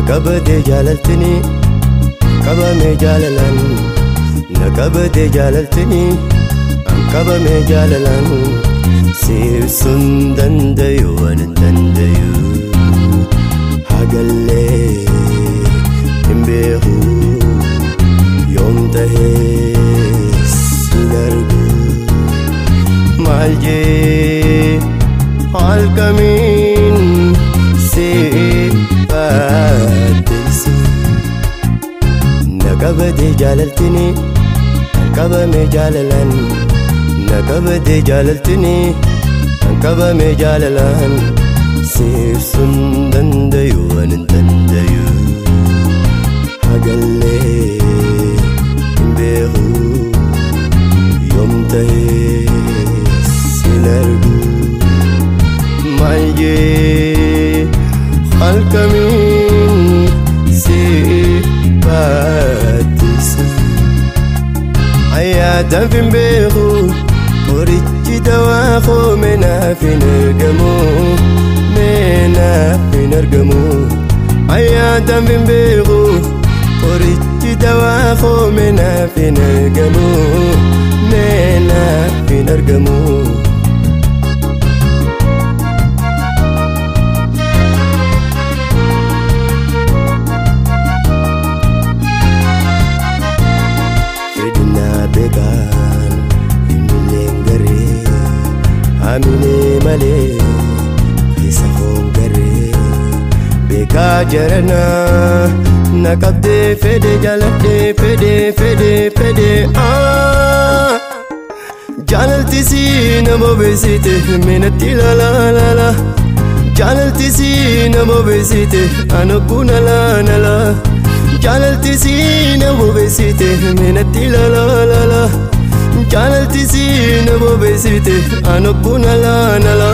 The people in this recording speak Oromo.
Nakabade jaalaltini qabame jaalalan nakabade jaalaltini an qabame jaalalan siibsun dandayu an dandayu hagallee hin beeku yoom tahee sin argu maal jee halkamiin si baaddeessu nakabade jaalaltini an qabame jaalalan nakabade jaalaltini an qabame jaalalan siibsun dandayu an dandayu hagallee hin beeku yoom tahee sin argu maal jee halkamiin si baaddeessu ayyaadaan fin beeku qorichi dawaa koo meenaaf hin argamu meenaaf hin argamu ayyaadaan fin beeku qorichi dawaa koo meenaaf hin argamu meenaaf hin argamu. Fedhinaa beekaan himileen garee hamilee malee keessa foon garee beekaa jaranaa na qabdee fedhe jaaladhee fedhe fedhe fedhe jaalaltisii nama beeksite meenatti lala jaalaltisii nama beeksite ana kuna lala jaalaltisii nama beeksite meenatti lala jaalaltisii nama beeksite ana kuna lala.